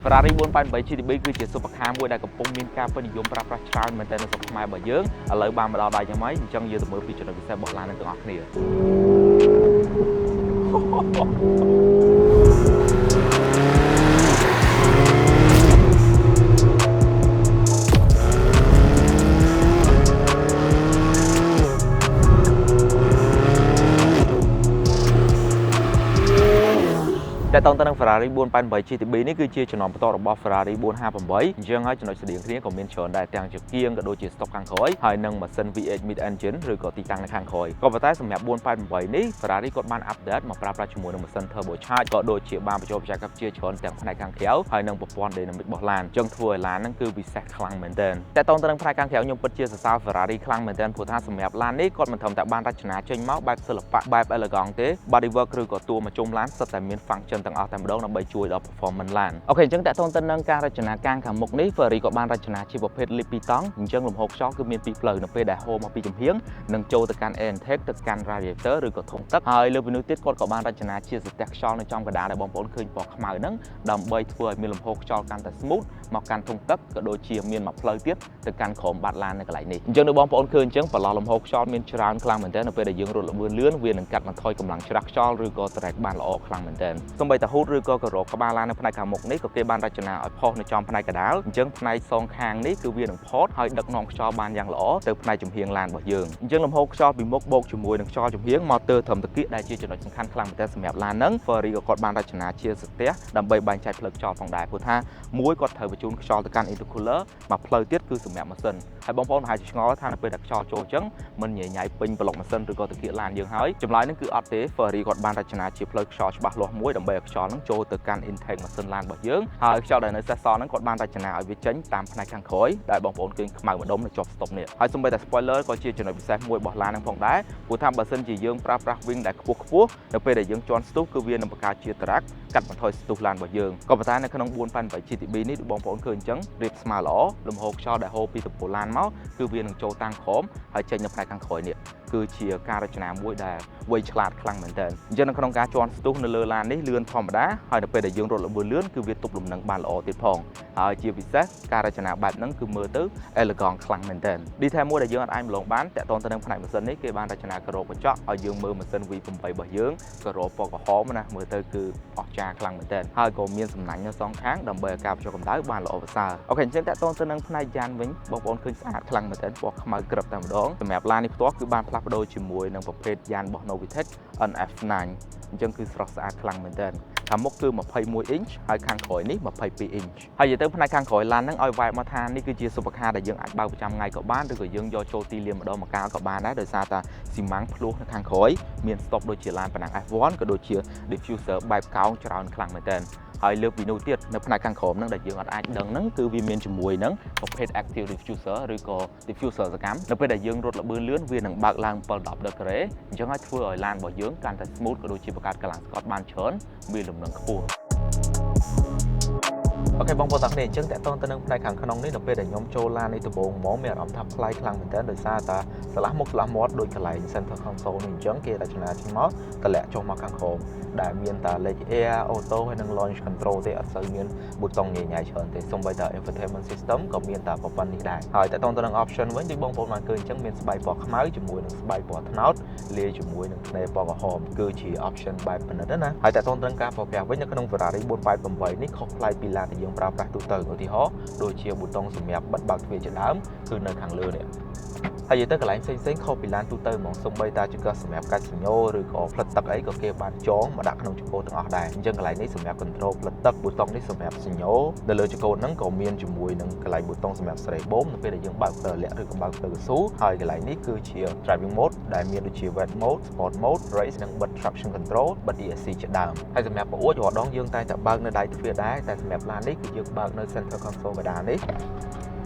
Ferrari 488 GTB គឺជា supercar មួយដែលកំពុងមានការពេញនិយមប្រើប្រាស់ច្រើនមែនទែននៅស្រុកខ្មែររបស់យើងឥឡូវបានមកដល់ដៃយ៉ាងម៉េចអញ្ចឹងយើងទៅមើលពីចំណុចពិសេសរបស់ឡាននឹងទាំងអស់គ្នា តែតងទៅនឹង Ferrari 488 GTB នេះគឺជាចំណងបន្តរបស់ Ferrari 458អញ្ចឹងហើយចំណុចស្តៀងគ្នាក៏មានច្រើនដែរទាំងជាគៀងក៏ដូចជាស្តុកខាងក្រោយហើយនិងម៉ាស៊ីន V8 mid engine ឬក៏ទីតាំងនៅខាងក្រោយក៏ប៉ុន្តែសម្រាប់488នេះ Ferrari គាត់បាន update មកប្រើប្រាស់ជាមួយនឹងម៉ាស៊ីន turbo charge ក៏ដូចជាបានបញ្ចូលបច្ចេកវិទ្យាច្រើនទាំងផ្នែកខាងក្រៅហើយនិងប្រព័ន្ធ dynamic របស់ឡានអញ្ចឹងធ្វើឲ្យឡានហ្នឹងគឺពិសេសខ្លាំងមែនទែនតែតងទៅនឹងផ្នែកខាងក្រៅខ្ញុំពិតជាសរសើរ Ferrari ខ្លាំងមែនទែនព្រោះថាសម្រាប់ឡាននេះគាត់មិនត្រឹមតែបានរចនាចេញមកបែបសិល្បៈបែប elegant ទេ bodywork ឬក៏តួមកជុំឡានសុទ្ធតែមាន function ទាំងអស់តែម្ដងដើម្បីជួយដល់ performance ឡាន OK អញ្ចឹងតកតងទៅនឹងការរចនាកាងខាងមុខនេះ Ferrari ក៏បានរចនាជាប្រភេទ lip ពីរតង់អញ្ចឹងលំហូរខ្យល់គឺមានពីរផ្លូវនៅពេលដែលហូរមកពីចំហៀងនិងចូលទៅកាន់ air intake ទៅកាន់ radiator ឬក៏ធុងទឹកហើយលើពីនោះទៀតគាត់ក៏បានរចនាជាសទះខ្យល់នៅចំកណ្ដាលដែលបងប្អូនឃើញពណ៌ខ្មៅហ្នឹងដើម្បីធ្វើឲ្យមានលំហូរខ្យល់កាន់តែ smooth មកកាន់ធុងទឹកក៏ដូចជាមានមួយផ្លូវទៀតទៅកាន់ក្រោមបាតឡាននៅកន្លែងនេះអញ្ចឹងដូចបងប្អូនឃើញអញ្ចឹងប្រឡោះលំហូរខ្យល់មានច្រើនខ្លាំងមែនទែននៅពេលដែលយើងរត់ល្បឿនលឿនវានឹងកាត់បន្ថយកម្លាំងច្រាស់ខ្យល់ឬក៏ drag បានល្អខ្លាំងមែនទែនសូម្បីតែ hood ឬក៏ការ៉ូក្បាលឡាននៅផ្នែកខាងមុខនេះក៏គេបានរចនាឲ្យផុសនៅចំផ្នែកកណ្ដាលអញ្ចឹងផ្នែកសងខាងនេះគឺវានឹងផតហើយដឹកនាំខ្យល់បានយ៉ាងល្អទៅផ្នែកចំហៀងឡានរបស់យើងអញ្ចឹងលំហូរខ្យល់ពីមុខបូកជាមួយនឹងខ្យល់ចំហៀងមកទើត្រឹមតាគៀកដែលជាចំណុចសំខាន់ខ្លាំងមែនទែនសម្រាប់ឡានហ្នឹង Ferrari ក៏គាត់បានរចនាជាសទះដើម្បីបែងចែកផ្លូវខ្យល់ផងដែរព្រោះថាមួយគាត់ត្រូវបញ្ជូនខ្យល់ទៅកាន់ intercooler មួយផ្លូវទៀតគឺសម្រាប់ម៉ាស៊ីនហើយបងប្អូនប្រហែលជាឆ្ងល់ថានៅពេលដែលខ្យល់ចូលអញ្ចឹងមិនញញ៉ៃពេញប្លុកម៉ាស៊ីនឬក៏តាគៀកឡានយើងហើយចម្លើយហ្នឹងគឺអត់ទេ Ferrari គាត់បានរចនាជាផ្លូវខ្យល់ច្បាស់លាស់មួយដើម្បីឲ្យខ្យល់ហ្នឹងចូលទៅកាន់ intake ម៉ាស៊ីនឡានរបស់យើងហើយខ្យល់ដែលនៅសេសសល់ហ្នឹងគាត់បានរចនាឲ្យវាចេញតាមផ្នែកខាងក្រោយដែលបងប្អូនឃើញខ្មៅម្ដុំនៅជាប់ស្តុបនេះហើយសូម្បីតែ spoiler ក៏ជាចំណុចពិសេសមួយរបស់ឡានហ្នឹងផងដែរព្រោះថាបើសិនជាយើងប្រើប្រាស់ wing ដែលខ្ពស់ខ្ពស់នៅពេលដែលយើងជន់ស្ទុះគឺវានឹងបង្កើតជា drag កាត់បន្ថយស្ទុះឡានរបស់យើងក៏ប៉ុន្តែនៅក្នុង488 GTB នេះដូចបងប្អូនឃើញអញ្ចឹងរៀបស្មើល្អលំហូរខ្យល់ដែលហូរពីកំពូលឡានមកគឺវានឹងចូលតាមក្រោមហើយចេញនៅផ្នែកខាងក្រោយនេះគឺជាការរចនាមួយដែលវៃឆ្លាតខ្លាំងមែនទែនអញ្ចឹងនៅក្នុងការជន់ស្ទុះនៅលើឡាននេះលឿនធម្មតាហើយនៅពេលដែលយើងរត់ល្បឿនលឿនគឺវាទប់លំនឹងបានល្អទៀតផងហើយជាពិសេសការរចនាបែបហ្នឹងគឺមើលទៅ elegant ខ្លាំងមែនទែន detail មួយដែលយើងអត់អាចម្លងបានតាក់ទងទៅនឹងផ្នែកម៉ាស៊ីននេះគេបានរចនាការ៉ូកញ្ចក់ឲ្យយើងមើលម៉ាស៊ីន V8 របស់យើងការ៉ូពណ៌ក្រហមណាមើលទៅគឺអស្ចារ្យខ្លាំងមែនទែនហើយក៏មានសំណាញ់នៅសងខាងដើម្បីឲ្យការបញ្ចុះកម្ដៅបានល្អប្រសើរ OK អញ្ចឹងតាក់ទងទៅនឹងផ្នែកយ៉ានវិញបងប្អូនឃើញស្អាតខ្លាំងមែនទែនពណ៌ខ្មៅក្រឹបតែម្ដងសម្រាប់ឡាននេះផ្ទាល់គឺបានផ្លាស់ប្ដូរជាមួយនឹងប្រភេទយ៉ានរបស់ Novitec NF9 អញ្ចឹងគឺស្រស់ស្អាតខ្លាំងមែនទែនខាងមុខគឺ21 inch ហើយខាងក្រោយនេះ22 inch ហើយនិយាយទៅផ្នែកខាងក្រោយឡានហ្នឹងឲ្យ vibe មកថានេះគឺជា super car ដែលយើងអាចបើកប្រចាំថ្ងៃក៏បានឬក៏យើងយកចូលទីលានម្ដងម្កាលក៏បានដែរដោយសារតែស៊ីម៉ាំងភ្លោះនៅខាងក្រោយមាន stop ដូចជាឡានប៉ណ្ណឹង F1 ក៏ដូចជា diffuser បែបកោងច្រើនខ្លាំងមែនទែនហើយលើកពីនោះទៀតនៅផ្នែកខាងក្រោមហ្នឹងដែលយើងអត់អាចដឹងហ្នឹងគឺវាមានជាមួយនឹងប្រភេទ active diffuser ឬក៏ diffuser សកម្មនៅពេលដែលយើងរត់ល្បឿនលឿនវានឹងបើកឡើង7 10ដឺក្រេអញ្ចឹងហើយធ្វើឲ្យឡានរបស់យើងកាន់តែ smooth ក៏ដូចជាបង្កើតកម្លាំងស្កត់បានច្រើនមានលំនឹងខ្ពស់ OK បងប្អូនទាំងគ្នាអញ្ចឹងតកតងទៅនឹងផ្នែកខាងក្នុងនេះនៅពេលដែលខ្ញុំចូលឡាននេះដំបូងហ្មងមានអារម្មណ៍ថាប្លែកខ្លាំងមែនទែនដោយសារតាឆ្លាស់មុខឆ្លាស់មាត់ដូចកន្លែង center console នេះអញ្ចឹងគេរចនាចេញមកតម្លាក់ចុះមកខាងក្រោមដែលមានតាលេខ Air Auto ហើយនិង Launch Control ទេអត់សូវមានប៊ូតុងញញ៉ៃច្រើនទេសូម្បីតែ infotainment system ក៏មានតែប៉ុណ្្នេះដែរហើយតកតងទៅនឹង option វិញដូចបងប្អូនបានឃើញអញ្ចឹងមានស្បែកពណ៌ខ្មៅជាមួយនឹងស្បែកពណ៌ត្នោតលាយជាមួយនឹងធ្នេពណ៌ក្រហមគឺជា option បែបពិនិត្យណាហើយតកតងទៅនឹងការប្រើប្រាស់វិញនៅក្នុង Ferrari 488នេះខុសប្លែកពីឡានដែលយើងប្រើប្រាស់ទូទៅឧទាហរណ៍ដូចជាប៊ូតុងសម្រាប់បិទបើកទ្វារជាដើមគឺនៅខាងលើនេះហើយនិយាយទៅកន្លែងផ្សេងៗខុសពីឡានទូទៅហ្មងសូម្បីតែចង្កឹះសម្រាប់កាច់សញ្ញោឬក៏ផ្លិតទឹកអីក៏គេបានចងមកដាក់ក្នុងចង្កូតទាំងអស់ដែរអញ្ចឹងកន្លែងនេះសម្រាប់ control ផ្លិតទឹកប៊ូតុងនេះសម្រាប់សញ្ញោនៅលើចង្កូតហ្នឹងក៏មានជាមួយនឹងកន្លែងប៊ូតុងសម្រាប់ស្រេបូមនៅពេលដែលយើងបើកផ្លូវលាក់ឬក៏បើកផ្លូវកស៊ូហើយកន្លែងនេះគឺជា driving mode ដែលមានដូចជា wet mode, sport mode, race និងបិទ traction control បិទ ESC ជាដើមហើយសម្រាប់បង្អួចរាល់ដងយើងតែងតែបើកនៅដៃទ្វារដែរតែសម្រាប់ឡាននេះគឺយើងបើកនៅ center console កណ្ដាលនេះ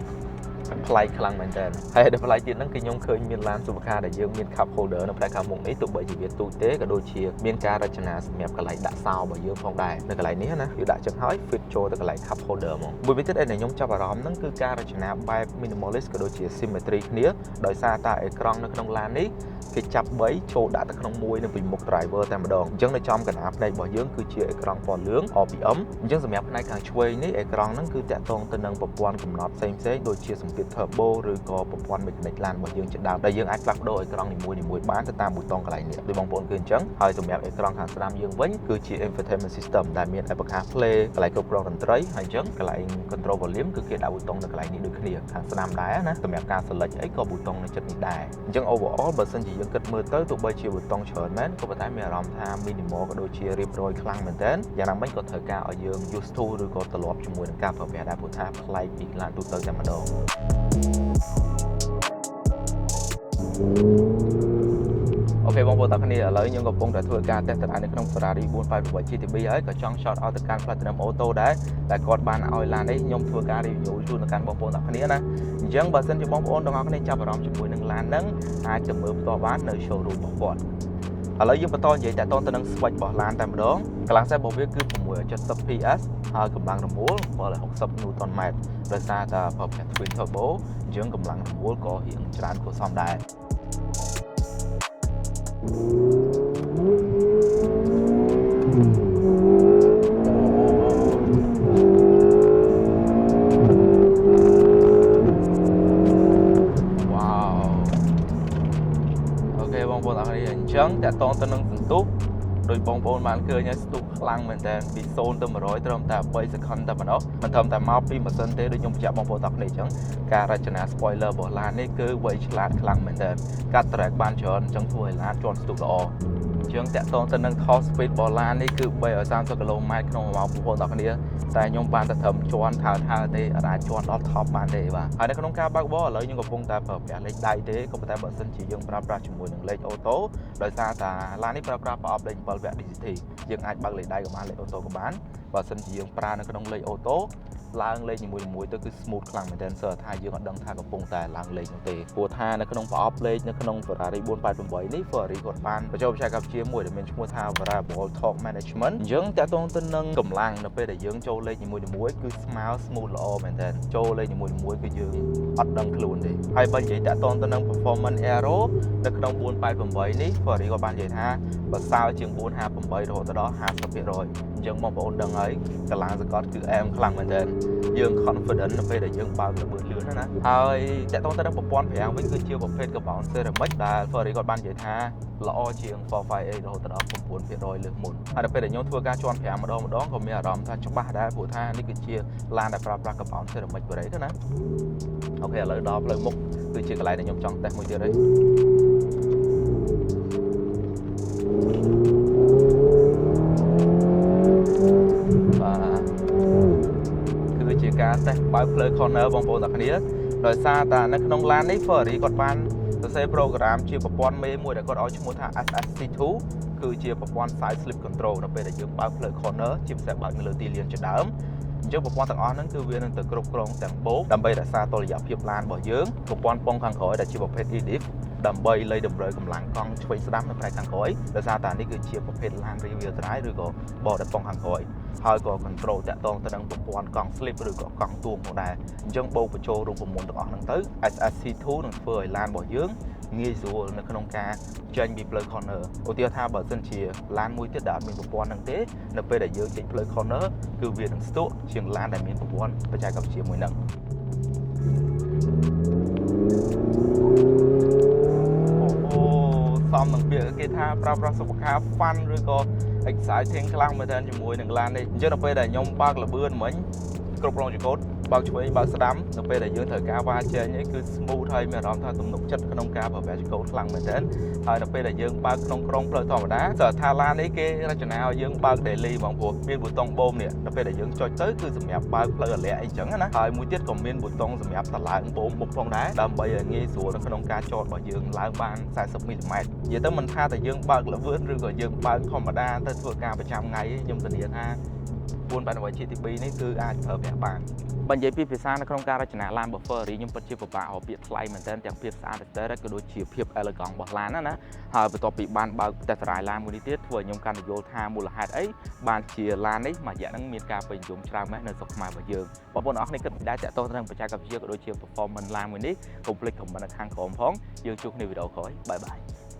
ប្លែកខ្លាំងមែនតើហើយដល់ប្លែកទៀតហ្នឹងគឺខ្ញុំឃើញមានឡាន supercar ដែលយើងមាន cup holder នៅផ្នែកខាងមុខនេះទោះបីជាវាទូចទេក៏ដូចជាមានការរចនាសម្រាប់កន្លែងដាក់សោរបស់យើងផងដែរនៅកន្លែងនេះណាយើងដាក់ចឹងហើយ fit ចូលទៅកន្លែង cup holder ហ្មងមួយវិញទៀតឯដែលខ្ញុំចាប់អារម្មណ៍ហ្នឹងគឺការរចនាបែប minimalist ក៏ដូចជា symmetry គ្នាដោយសារតែអេក្រង់នៅក្នុងឡាននេះគេចាប់3ចូលដាក់ទៅក្នុងមួយនៅពីមុខ driver តែម្ដងអញ្ចឹងនៅចំកណ្ដាលផ្នែករបស់យើងគឺជាអេក្រង់ពណ៌លឿង RPM អញ្ចឹងសម្រាប់ផ្នែកខាងឆ្វេងនេះអេក្រង់ហ្នឹងគឺតាក់ទងទៅនឹងប្រព័ន្ធកំណត់ផ្សេងៗដូចជាសម្ពាធ turbo ឬក៏ប្រព័ន្ធ mechanic ឡានរបស់យើងជាដើមដែលយើងអាចផ្លាស់ប្ដូរអេក្រង់នីមួយៗបានទៅតាមប៊ូតុងកន្លែងនេះដូចបងប្អូនឃើញអញ្ចឹងហើយសម្រាប់អេក្រង់ខាងស្ដាំយើងវិញគឺជា infotainment system ដែលមាន Apple CarPlay កន្លែងគ្រប់គ្រងតន្ត្រីហើយអញ្ចឹងកន្លែង control volume គឺគេដាក់ប៊ូតុងនៅកន្លែងនេះដូចគ្នាខាងស្ដាំដែរណាសម្រាប់ការ select អីក៏ប៊ូតុងនៅចិត្តនេះដែរអញ្ចឹង overall បើសិនជាយើងគិតមើលទៅទោះបីជាប៊ូតុងច្រើនមែនក៏ប៉ុន្តែមានអារម្មណ៍ថា minimal ក៏ដូចជារៀបរយខ្លាំងមែនទែនយ៉ាងណាមិញក៏ត្រូវការឲ្យយើង used to ឬក៏ទម្លាប់ជាមួយនឹងការប្រើប្រាស់ដែរព្រោះថាប្លែកពីឡានទូទៅតែម្ដង OK បងប្អូនទាំងគ្នាឥឡូវខ្ញុំកំពុងតែធ្វើការតេស្តទៅនៅក្នុង Ferrari 488 GTB ហើយក៏ចង់ shout out ទៅកាន់ Platinum Auto ដែរដែលគាត់បានឲ្យឡាននេះខ្ញុំធ្វើការ review ជូនទៅកាន់បងប្អូនទាំងគ្នាណាអញ្ចឹងបើសិនជាបងប្អូនទាំងអស់គ្នាចាប់អារម្មណ៍ជាមួយនឹងឡានហ្នឹងអាចទៅមើលផ្ទាល់បាននៅ showroom របស់គាត់ឥឡូវយើងបន្តនិយាយតាក់ទងទៅនឹង spec របស់ឡានតែម្ដងកម្លាំងសេះរបស់វាគឺ670 PS ហើយកម្លាំងរមួល760 Newton m ដោយសារតែប្រើប្រាស់ Twin Turbo អញ្ចឹងកម្លាំងរមួលក៏រៀងច្រើនគួរសមដែរ វ៉ាវ OK បងប្អូនអរគ្នាអញ្ចឹងតាក់ទងទៅនឹងសន្ទុះដោយបងប្អូនបានឃើញហើយស្ទុះខ្លាំងមែនតើពី0ទៅ100ត្រឹមតែ3 second តែប៉ុណ្ណោះមិនត្រឹមតែមកពីម៉ាស៊ីនទេដូចខ្ញុំបញ្ជាក់បងប្អូនទាំងគ្នាអញ្ចឹងការរចនា spoiler របស់ឡាននេះគឺវៃឆ្លាតខ្លាំងមែនតើកាត់ drag បានច្រើនអញ្ចឹងធ្វើឲ្យឡានជាន់ស្ទុះល្អអញ្ចឹងតាក់ទងទៅនឹង top speed របស់ឡាននេះគឺ330គីឡូម៉ែត្រក្នុង1ម៉ោងបងប្អូនទាំងគ្នាតែខ្ញុំបានតែត្រឹមជាន់ថើថើទេអត់អាចជាន់ដល់ top បានទេបាទហើយនៅក្នុងការបើកបរឥឡូវខ្ញុំកំពុងតែប្រើប្រាស់លេខដៃទេក៏ប៉ុន្តែបើសិនជាយើងប្រើប្រាស់ជាមួយនឹងលេខ auto ដោយសារតាឡាននេះប្រើប្រាស់ប្រអប់លេខ7វគ្គ DCT យើងអាចបើកលេខដៃក៏បានលេខ auto ក៏បានបើសិនជាយើងប្រើនៅក្នុងលេខ auto ឡើងលេខនីមួយៗទៅគឺ smooth ខ្លាំងមែនទែនសើថាយើងអត់ដឹងថាកំពុងតែឡើងលេខនោះទេព្រោះថានៅក្នុងប្រអប់លេខនៅក្នុង Ferrari 488នេះ Ferrari គាត់បានបញ្ចូលបច្ចេកវិទ្យាមួយដែលមានឈ្មោះថា Variable Torque Management អញ្ចឹងតាក់ទងទៅនឹងកម្លាំងនៅពេលដែលយើងចូលលេខនីមួយៗគឺស្មើ smooth ល្អមែនទែនចូលលេខនីមួយៗគឺយើងអត់ដឹងខ្លួនទេហើយបើនិយាយតាក់ទងទៅនឹង performance aero នៅក្នុង488នេះ Ferrari ក៏បាននិយាយថាប្រសើរជាង458រហូតដល់50%អញ្ចឹងបងប្អូនដឹងហើយកម្លាំងសកត់គឺអែមខ្លាំងមែនទែនយើង confident នៅពេលដែលយើងបើកល្បឿនលឿនណាហើយតាក់ទងទៅនឹងប្រព័ន្ធហ្វ្រាំងវិញគឺជាប្រភេទ carbon ceramic ដែល Ferrari គាត់បាននិយាយថាល្អជាង458រហូតដល់9%លើសមុនហើយដល់ពេលដែលខ្ញុំធ្វើការជាន់ហ្វ្រាំងម្ដងម្ដងក៏មានអារម្មណ៍ថាច្បាស់ដែរព្រោះថានេះគឺជាឡានដែលប្រើប្រាស់ carbon ceramic brake ណា OK ឥឡូវដល់ផ្លូវមុខគឺជាកន្លែងដែលខ្ញុំចង់តេស្តមួយទៀតហើយបាទគឺជាការតេស្តបើកផ្លូវ corner បងប្អូនទាំងគ្នាដោយសារតែនៅក្នុងឡាននេះ Ferrari គាត់បានសរសេរ program ជាប្រព័ន្ធមេមួយដែលគាត់ឲ្យឈ្មោះថា SSC2 គឺជាប្រព័ន្ធ side slip control នៅពេលដែលយើងបើកផ្លូវ corner ជាពិសេសបើកនៅលើទីលានជាដើមអញ្ចឹងប្រព័ន្ធទាំងអស់ហ្នឹងគឺវានឹងទៅគ្រប់គ្រងទាំងបូកដើម្បីរក្សាតុល្យភាពឡានរបស់យើងប្រព័ន្ធប៉ុងខាងក្រោយដែលជាប្រភេទ e-diff ដើម្បីលៃតម្រូវកម្លាំងកង់ឆ្វេងស្ដាំនៅផ្នែកខាងក្រោយដោយសារតែនេះគឺជាប្រភេទឡាន rear wheel drive ឬក៏បកដែលប៉ុងខាងក្រោយហើយក៏ control តាក់ទងទៅនឹងប្រព័ន្ធកង់ slip ឬក៏កង់ទួងផងដែរអញ្ចឹងបូកបញ្ចូលរូបមន្តទាំងអស់ហ្នឹងទៅ SSC2 នឹងធ្វើឲ្យឡានរបស់យើងងាយស្រួលនៅក្នុងការចេញពីផ្លូវ corner ឧទាហរណ៍ថាបើសិនជាឡានមួយទៀតដែលអត់មានប្រព័ន្ធហ្នឹងទេនៅពេលដែលយើងចេញផ្លូវ corner គឺវានឹងស្ទក់ជាងឡានដែលមានប្រព័ន្ធបច្ចេកវិទ្យាមួយហ្នឹងអូអូសមនឹងពាក្យគេថាប្រើប្រាស់សុខភាព fun ឬក៏ exciting ខ្លាំងមែនទែនជាមួយនឹងឡាននេះអញ្ចឹងដល់ពេលដែលខ្ញុំបើកល្បឿនមិញគ្រប់គ្រងចង្កូតបើកឆ្វេងបើកស្ដាំនៅពេលដែលយើងត្រូវការវ៉ាជែងអីគឺ smooth ហើយមានអារម្មណ៍ថាទំនុកចិត្តក្នុងការប្រើប្រាស់ចង្កូតខ្លាំងមែនទែនហើយដល់ពេលដែលយើងបើកក្នុងក្រុងផ្លូវធម្មតាសើថាឡាននេះគេរចនាឲ្យយើងបើក daily ហ្មងព្រោះមានប៊ូតុងបូមនេះដល់ពេលដែលយើងចុចទៅគឺសម្រាប់បើកផ្លូវអាលាក់អីចឹងណាហើយមួយទៀតក៏មានប៊ូតុងសម្រាប់តម្លើងបូមមុខផងដែរដើម្បីឲ្យងាយស្រួលនៅក្នុងការចតរបស់យើងឡើងបាន40មីលីម៉ែត្រនិយាយទៅមិនថាតែយើងបើកល្បឿនឬក៏យើងបើកធម្មតាទៅធ្វើការប្រចាំថ្ងៃខ្ញុំធានាថា 488 GTB នេះគឺអាចប្រើប្រាស់បានបើនិយាយពីភាសានៅក្នុងការរចនាឡានរបស់ Ferrari ខ្ញុំពិតជាពិបាករកពាក្យថ្លៃមែនទែនទាំងភាពស្អាតតែក៏ដូចជាភាព elegant របស់ឡានណាណាហើយបន្ទាប់ពីបានបើកផ្ទះសារាយឡានមួយនេះទៀតធ្វើឲ្យខ្ញុំកាន់តែយល់ថាមូលហេតុអីបានជាឡាននេះមួយរយៈហ្នឹងមានការពេញនិយមច្រើនម៉េះនៅស្រុកខ្មែររបស់យើងបងប្អូនអរគ្នាគិតដែរតាក់ទងទៅនឹងបច្ចេកវិទ្យាក៏ដូចជា performance ឡានមួយនេះកុំភ្លេច comment នៅខាងក្រោមផងយើងជួបគ្នាវីដេអូក្រោយ bye bye.